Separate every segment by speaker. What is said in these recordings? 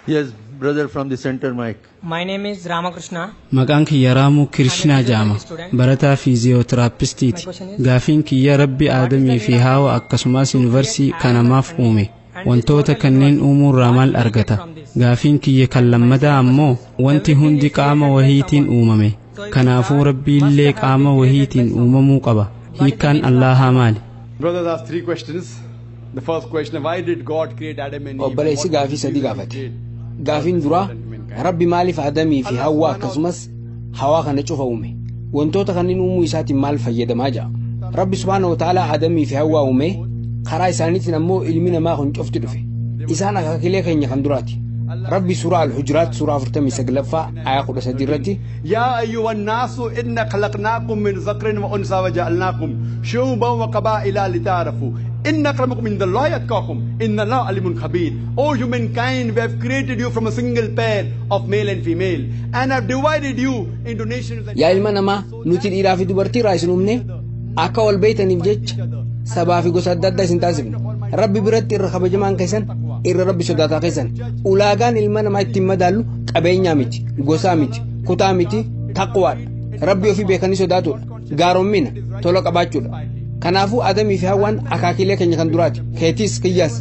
Speaker 1: Yes, brother from the center mic.
Speaker 2: My name is Ramakrishna.
Speaker 3: Maqaan kiyya Raamuu Kirishnaa jedhama. Barataa fiiziyootiraappistiiti. Gaafiin kiyya, Rabbi Aadamii fi Haawa akkasumas yuunivarsii kanamaaf uume. Wantoota kanneen uumuurraa maal argata? Gaafiin kiyya kan lammataa ammoo, wanti hundi qaama wahiitiin uumame. Kanaafuu Rabbiillee qaama wahiitiin uumamuu qaba. Hiikkaan Allaahaa maali?
Speaker 4: Brothers asked three questions. The first question, why did God create Adam and Eve?
Speaker 5: Obboleessi gaafii sadii gaafate. Gaafiin duraa, Rabbi maaliif Adamii fi Hawwaa akkasumas hawaa kana cufa uume? Wantoota kanneen uumuu isaatiin maal fayyadamaa jira? Rabbi subhaana wa ta'aalaa Adamii fi Hawwaa uume, karaa isaaniitiin ammoo ilmi namaa kun cufti dhufe. Isaan akaakilee keenya kan duraati. Rabbi Suuraa Al-Hujuraat suuraa 49ffaa ayaa 13 irratti:
Speaker 4: يا أيها الناس إنا خلقناكم من ذكر وأنثى وجعلناكم شعوبا وقبائل لتعارفوا إن أكرمكم عند الله أتقاكم إن الله عليم خبير. O humankind, we have created you from a single pair of male and female and have divided you into nations and
Speaker 5: Yaa ilma namaa, nuti dhiiraa fi dubartii irraa isin uumne, akka wal beeytaniif jecha sabaa fi gosa adda addaa isin taasifne. Rabbi biratti irra kabajamaan keessan irra Rabbi sodaataa keessan. Ulaagaan ilma namaa ittiin madaallu qabeenyaa miti, gosaa miti, kutaa miti, taqwaadha. Rabbi ofii beekanii sodaatudha, gaaroommina tola qabaachuudha. Kanaafuu Adamii fi Hawwaan akaakilee keenya kan duraati, keetiis kiyyaas,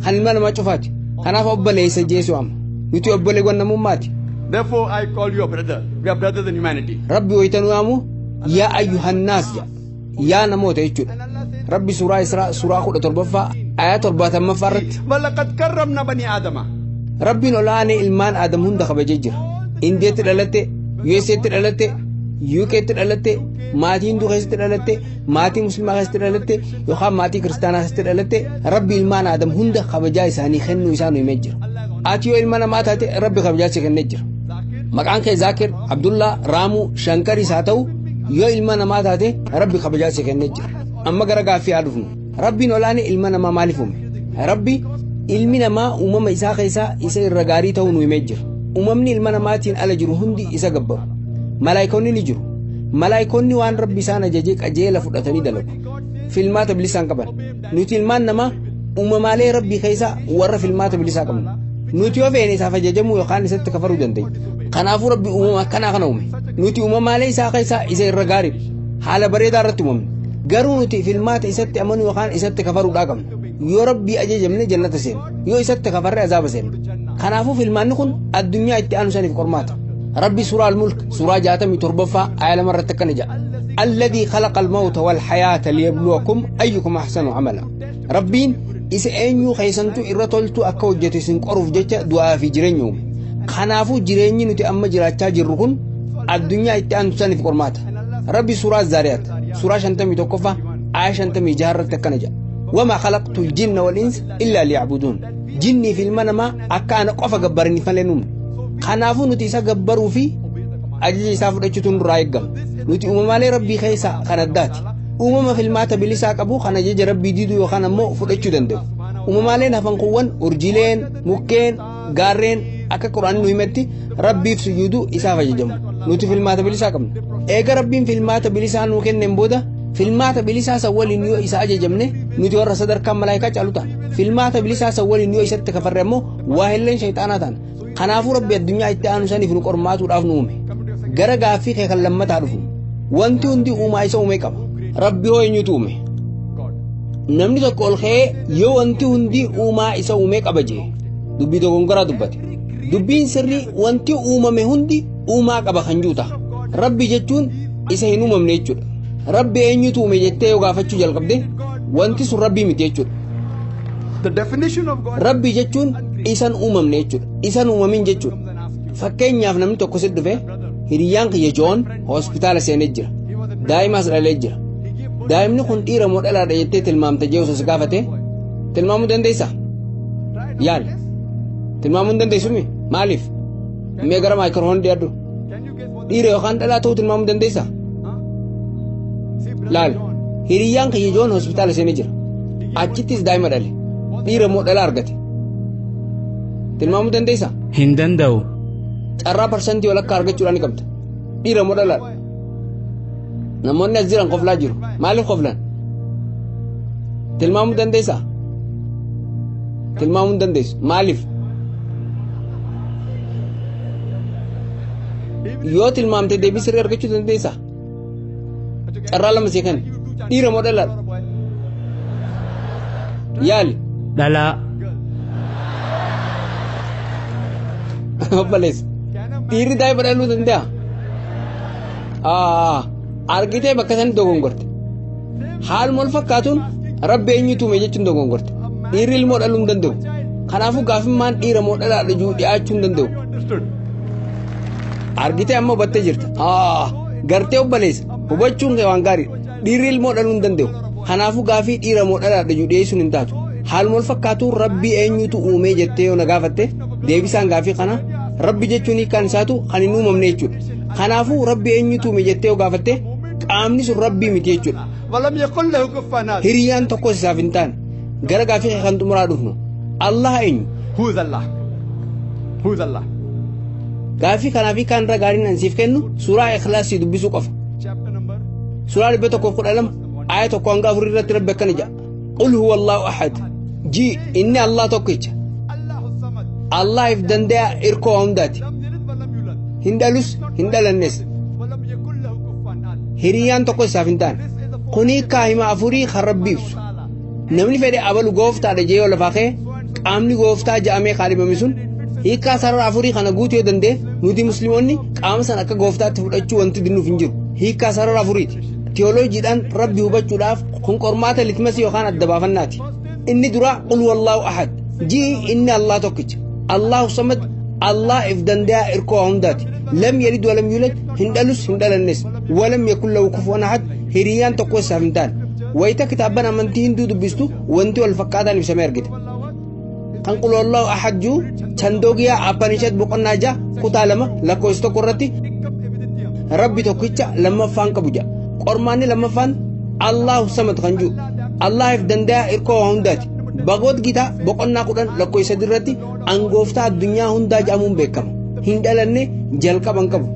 Speaker 5: kan ilma namaa cufaati. Kanaaf obboleessa jeesu amma nuti obboleewwan namummaati.
Speaker 4: Therefore I call you a brother. We are brothers in humanity.
Speaker 5: Rabbi waytanuu yaamu "يا أيها الناس" jedha, yaa namoota jechuudha. Rabbi Suuraa Israa suuraa 17ffaa ayaa 70ffaa irratti:
Speaker 4: ولقد كرمنا بني آدم.
Speaker 5: Rabbiin olaanee ilmaan Aadam hunda kabajee jira. Indiyaatti dhalatte, USAtti dhalatte, UKtti dhalatte, maatii Hinduu keessatti dhalatte, maatii Muslimaa keessatti dhalatte yookaan maatii Kiristaanaa keessatti dhalatte, Rabbi ilmaan Aadam hunda kabajaa isaanii kennuu isaa nu himee jira. Ati yoo ilma namaa taate, Rabbi kabajaa si kennee jira. Maqaan kee Zaakir, Abdullaa, Raamuu, Shankaris haa ta'u, yoo ilma namaa taate Rabbi kabajaa si kennee jira. Amma gara gaaffii haa dhufnu. Rabbiin olaanee ilma namaa maaliif uume? Rabbi ilmi namaa uumama isaa keessaa isa irra gaarii ta'uu nu himee jira. Uumamni ilma namaatiin ala jiru hundi isa gabbaru. Malaayikoonni ni jiru. Malaayikoonni waan Rabbi isaan ajajee qajeela fudhatanii dalagu. Filmaata bilisaan qaban. Nuti ilmaan namaa uumamaalee Rabbii keessaa warra filmaata bilisaa qabnu. Nuti yoo feene isaaf ajajamuu yookaan isatti kafaruu dandeenya. Kanaafuu Rabbi uumama akkanaa kana uume. Nuti uumamaalee isaa keessaa isa irra gaariidha. Haala bareedaa irratti uumamne. Garuu nuti filmaata isatti amanuu yookaan isatti kafaruudhaa qabna. Yoo Rabbii ajajamne jannata seena. Yoo isatti kafarre azaaba seena. Kanaafuu filmaanni kun addunyaa itti aanu saniif qormaata. Rabbi Suuraa Al-Mulk suuraa 67ffaa aaya 2 irratti akkana jedha: الذي خلق الموت والحياة ليبلوكم أيكم أحسن عملا. Rabbiin isa eenyuu keessantu irra toltu akka hojjetu isin qoruuf jecha du'aa fi jireenya uume. Kanaafuu jireenyi nuti amma jiraachaa jirru kun addunyaa itti aantu saniif qormaata. Rabbi Suuraa Zaariyaat suuraa 51ffaa aaya 56 irratti akkana jedha: وما خلقت الجن والإنس إلا ليعبدون. Jinnii fi ilma namaa akka ana qofa gabbaraniif malee hin uumne. Kanaafuu nuti isa gabbaruu fi ajaja isaa fudhachuutu nurraa eeggama. Nuti uumamaalee Rabbii keessaa kan addaati. Uumama filmaata bilisaa qabu kan ajaja Rabbii diduu yookaan ammoo fudhachuu danda'u. Uumamaaleen hafan kuuwwan, urjiileen, mukkeen, gaarreen, akka Quraanni nu himetti Rabbiif sujuuduu, isaaf ajajamu. Nuti filmaata bilisaa qabna. Eega Rabbiin filmaata bilisaa nuu kenneen booda, filmaata bilisaa san waliin yoo isa ajajamne, nuti warra sadarkaan malaayikaa caalu taana. Filmaata bilisaa san waliin yoo isatti kafarre ammoo waa hilleen shayxaanaa taana. Kanaafuu Rabbi addunyaa itti aanu saniif nu qormaatuudhaaf nu uume. Gara gaaffii kee kan lammataa dhufu. Wanti hundi uumaa isa uume qaba. Rabbi hoo eenyutu uume? Namni tokko ol ka'ee yoo wanti hundi uumaa isa uume qaba jee, dubbii dogongoraa dubbate. Dubbiin sirrii wanti uumame hundi uumaa qaba kan jiru ta'a. Rabbi jechuun isa hin uumamne jechuudha. Rabbi eenyutu uume jettee yoo gaafachuu jalqabde, wanti sun Rabbii miti jechuudha.
Speaker 4: The definition of God.
Speaker 5: Rabbi jechuun isan uumamne jechuudha. Isan uumamin jechuudha. Fakkeenyaaf, namni tokko si dhufe, "Hiriyyaan kiyya Joon hospitaala seenee jira. Daa'imaas dhalee jira. Daa'imni kun dhiira moo dhalaadha jettee tilmaamte?" jee osoo si gaafate, tilmaamuu dandeessaa? Yaali. Tilmaamuu hin dandeessumi? Maaliif? Mee gara maayikiroofoonii dhiyaadhu. Dhiira yookaan dhalaa ta'uu tilmaamuu dandeessaa? Laal. Hiriyyaan kiyya Joon hospitaala seenee jira. Achittis daa'ima dhale. Dhiira moo dhalaa argate? Tilmaamuu dandeessaa?
Speaker 3: Hin danda'u.
Speaker 5: Carraa parsantii walakkaa argachuudhaan ni qabda. Dhiira moo dhalaadha? Namoonni as jiran koflaa jiru. Maaliif koflan? Tilmaamuu dandeessaa? Tilmaamuu hin dandeessu. Maaliif? Yoo tilmaamte deebii sirrii argachuu dandeessaa? Carraa lama sii kenna. Dhiira moo dhalaadha? Yaali.
Speaker 3: Dhalaa.
Speaker 5: Obboleessa. Dhiirri daa'ima dhaluu danda'a? Argitee bakka sani dogongorte. Haaluma wal fakkaatuun Rabbi eenyutu uume jechuun dogongorte. Dhiirri ilmoo dhaluu hin danda'u. Kanaafuu gaafimmaan dhiira moo dhalaadha jiru dhiyaachuu hin danda'u. Argitee amma hubattee jirta. Gartee obboleessa hubachuun kee waan gaariidha. Dhiirri ilmoo dhaluu hin danda'u. Kanaafuu gaafii dhiira moo dhalaadha jiru dhiyeessuun hin taatu. Haaluma wal fakkaatuun Rabbi eenyutu uume jettee yoo na gaafatte deebisaan gaafii kana Rabbi jechuun hiikkaan isaatu kan hin uumamne jechuudha. Kanaafuu Rabbi eenyutu uume jettee yoo gaafatte qaamni sun Rabbii miti jechuudha. Hiriyyaan tokkos isaaf hin taane. Gara gaafii kan xumuraa dhufnu. Allah eenyu?
Speaker 4: Who is Allah? Who is Allah?
Speaker 5: Gaafii kanaa fi kaan irra gaariin an siif kennu suuraa Ikhlaasii dubbisuu qofa. Suuraa 112 aaya 1-4 irratti Rabbi akkana jedha. Qul huwa Allahu ahad. Ji inni Allah tokkicha. Allah if danda'a irkoo hundaati. Hin dhalus hin dhalannes. Hiriyyaan tokko isaaf hin taane. Kuni kaahima afurii kan Rabbi ibsu. Namni fedhe abalu gooftaadha jee yoo lafaa ka'e qaamni gooftaa ja'amee kaadhimame sun hiikkaa sarara afurii kana guutuu yoo danda'e nuti musliimoonni qaama sana akka gooftaatti fudhachuu wanti dinnuuf hin jiru. Hiikkaa sarara afuriiti. Tiyooloojiidhaan Rabbi hubachuudhaaf kun qormaata litmasii yookaan adda baafannaati. Inni duraa qul wallaahu ahad. Ji'i inni Allah tokkicha. Allahu samad. Allah if danda'a irkoo hundaati. Lam yalid walam yulad hin dhalus hin dhalannes. Walam yakun lahu kufuwan ahad. Hiriyyaan tokko isaaf hin taane. Wayita kitaabban amantii hinduu dubbistu wanti wal fakkaataan ibsamee argita. Kan qul wallaahu ahad jiru Chandogyaa Upanishad boqonnaa 6 kutaa 2 lakkoofsa 1 irratti Rabbi tokkicha lammaffaan qabu jedha. Qormaanni lammaffaan Allahu samad kan jiru. Allah if danda'a irkoo hundaati. Bhagavad Gita boqonnaa 10 lakkoofsa 3 irratti angooftaa addunyaa hundaa jedhamuun beekama. Hin dhalanne jalqaba hin qabu.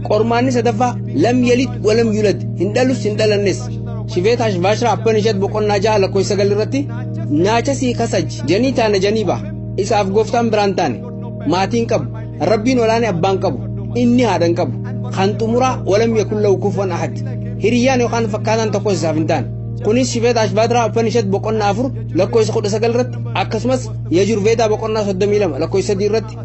Speaker 5: Qormaanni sadaffaa lam yalid walam yulad hin dhalus hin dhalannes. Shivetash Vashra Upanishad boqonnaa 6 lakkoofsa 9 irratti naachasii kasaj janii taana janii ba'a. Isaaf gooftaan biraan taane maatiin qabu. Rabbiin olaanee abbaan qabu. Inni haadhan qabu. Kan xumuraa walam yakun lahu kufuwan ahad. Hiriyyaan yookaan fakkaataan tokko isaaf hin taane. Kunis Shivetash Vashra Upanishad boqonnaa 4 lakkoofsa 19 irratti akkasumas Yajurveda boqonnaa 32 lakkoofsa 3 irratti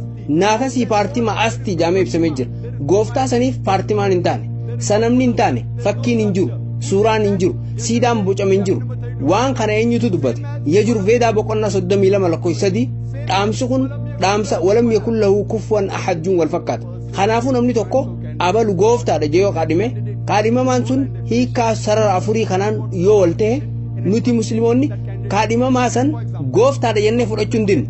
Speaker 5: naatasii paartima asti jedhamee ibsamee jira. Gooftaa saniif paartimaan hin taane, sanamni hin taane, fakkiin hin jiru, suuraan hin jiru, siidaan bocame hin jiru. Waan kana eenyutu dubbate? Yajurveda boqonnaa 32 lakkoofsa 3 dhaamsi kun dhaamsa walam yakun lahu kufuwan ahad juun wal fakkaata. Kanaafuu namni tokko abalu gooftaadha jee yoo qaadhime kaadhimamaan sun hiikkaa sarara afurii kanaan yoo wal ta'e nuti musliimoonni kaadhimamaa san gooftaadha jennee fudhachuu hin dinnu.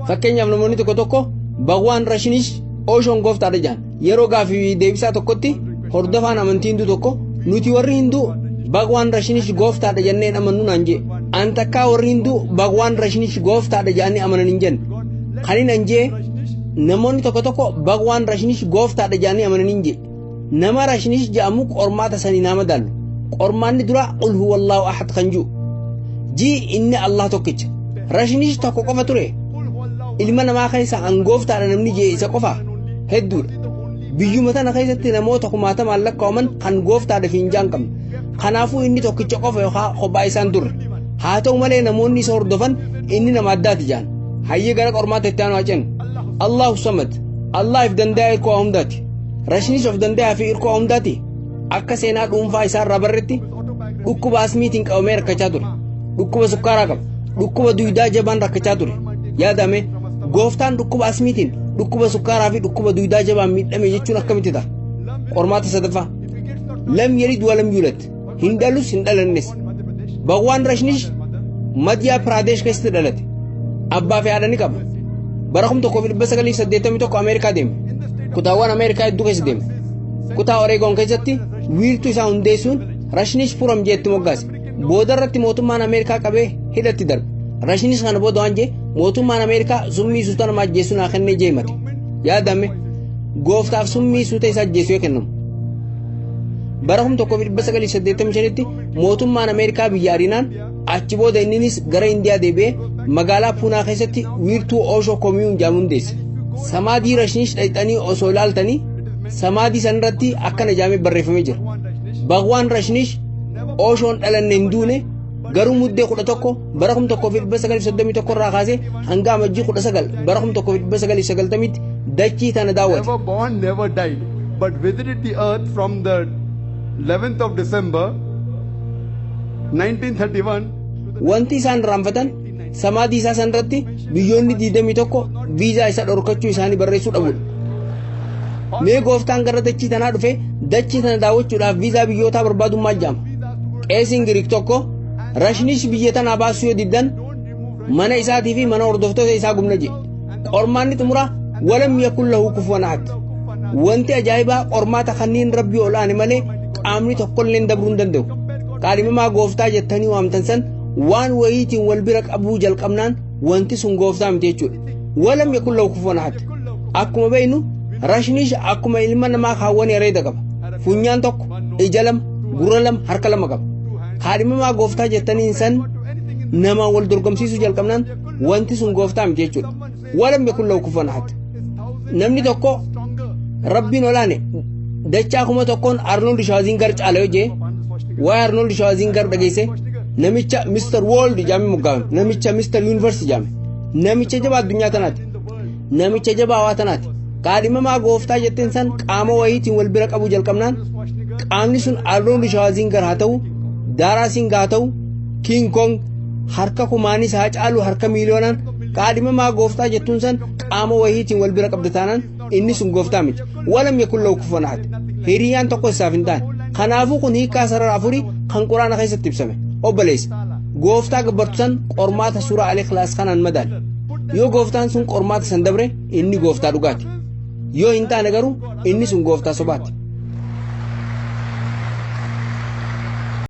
Speaker 5: Fakkeenyaaf namoonni tokko tokko Bhagwan Rashinish Oshoon gooftaadha jedhan. Yeroo gaafii deebisaa tokkotti hordofaan amantii hinduu tokko nuti warri hinduu Bhagwan Rashinish gooftaadha jennee amannu naan jee. An takkaa warri hinduu Bhagwan Rashinish gooftaadha jedhanii amanan hin jenne. Kan inni an jee namoonni tokko tokko Bhagwan Rashinish gooftaadha jedhanii amanan hin jee. Nama Rashinish jedhamu qormaata sanii nama madaalu. Qormaanni dura qul huwallahu ahad kan jiru. Ji inni Allah tokkicha. Rashinish tokko qofa ture. Ilma namaa keessa an gooftaadha namni jee isa qofa hedduudha. Biyyuma tana keessatti namoota kumaatamaan lakkaa'aman kan gooftaadha fi hin jaan qabne. Kanaafuu inni tokkicha qofa yookaan kophaa isaan turre. Haa ta'u malee namoonni isa hordofan inni nama addaati jaan. Hayyee gara qormaata itti aanu haa ceenu. Allahu samad. Allah if danda'a irkoo hundaati. Rashinish of danda'a fi irkoo hundaati. Akka seenaa dhuunfaa isaarraa barretti dhukkuba asmiitiin qabamee rakkachaa ture. Dhukkuba sukkaaraa qaba. Dhukkuba duydaa jabaan rakkachaa ture. Yaadame gooftaan dhukkuba asmiitiin dhukkuba sukkaaraa fi dhukkuba duydaa jabaan miidhame jechuun akkamitti ta'a? Qormaata sadaffaa. Lam yalid walam yulad. Hin dhalus hin dhalannes. Bhagwan Rashinish Madhya Pradesh keessatti dhalate. Abbaa fi haadha ni qaba. Bara 1981 Ameerikaa deeme. Kutaawwan Ameerikaa hedduu keessa deeme. Kutaa Oreegoon keessatti wiirtuu isaa hundeessuun Rashinish Puram jeetti moggaase. Booda irratti mootummaan Ameerikaa qabee hidhatti darbe. Rashinish kana booda waan jee mootummaan Ameerikaa summii suuta nama ajjeessu naa kennee jee himate. Yaadame gooftaaf summii suuta isa ajjeessu yoo kennamu. Bara 1985tti mootummaan Ameerikaa biyya ariinaan achi booda inninis gara Indiyaa deebi'ee magaalaa Puunaa keessatti wiirtuu Oshoo Komiyuun jedhamu hundeesse. Samaadii Rashinish dhaqxanii osoo ilaaltanii Samaadii san irratti akkana jaamee barreeffamee jira. Bhagwaan Rajneesh Oshoon dhalanne hin duune, garuu Muddee 11 bara 1931 irraa kaasee hanga Amajjii 19 bara 1990tti dachii tana daawwate.
Speaker 4: Never born, never died, but visited the earth from the 11th of December 1931.
Speaker 5: Wanti isaan irraanfatan samaadii isaa san irratti biyyoonni 21 viizaa isa dhorkachuu isaanii barreessuu dhabudha. Mee gooftaan gara dachii tanaa dhufe dachii tana daawwachuudhaaf viizaa biyyootaa barbaaduu maal jaama? Qeesiin Giriik tokko Rajneesh biyya tanaa baasuu yoo diddan mana isaatii fi mana hordoftoota isaa gubna jedhe. Qormaanni xumuraa ولم يكن له كفوا أحد. Wanti ajaa'ibaa qormaata kanneen Rabbii ol aane malee qaamni tokkollee dabruu hin danda'u. Qaadhimamaa gooftaa jettanii waamtan san waan wayiitiin wal bira qabuu jalqabnaan wanti sun gooftaa miti jechuudha. ولم يكن له كفوا أحد. Akkuma beeknu Rajneesh akkuma ilma namaa kaawwan areeda qaba. Funyaan tokko, ija lama, gurra lama, harka lama qaba. Kaadhimamaa gooftaa jettaniin san nama wal dorgomsiisuu jalqabnaan wanti sun gooftaa miti jechuudha. ولم يكن له كفوا أحد. Namni tokko Rabbiin olaane dachaa 1000 Arnold Schwarzenegger caala yoo jee, waa'ee Arnold Schwarzenegger dhageesse, namicha Mr. World jaame moggaafame, namicha Mr. Universe jaame, namicha jabaa addunyaa tanaati, namicha jabaa hawaa tanaati. Kaadhimamaa gooftaa jetteen san qaama wayiitiin wal bira qabuu jalqabnaan qaamni sun Arnold Schwarzenegger haa ta'u, Daaraa Singh haa ta'u, King Kong, harka kumaanis haa caalu harka miiliyoonaan, kaadhimamaa gooftaa jettuun san qaama wayiitiin wal bira qabda taanaan inni sun gooftaa miti. ولم يكن له كفوا أحد. Hiriyaan tokko isaaf hin taane. Kanaafuu kun hiikaa sarara afurii kan Quraana keessatti ibsame. Obboleessa, gooftaa gabbartu san qormaata suuraa Al-Ikhlaas kanaan madaali. Yoo gooftaan sun qormaata san dabre, inni gooftaa dhugaati. Yoo hin taane garuu inni sun gooftaa sobaati.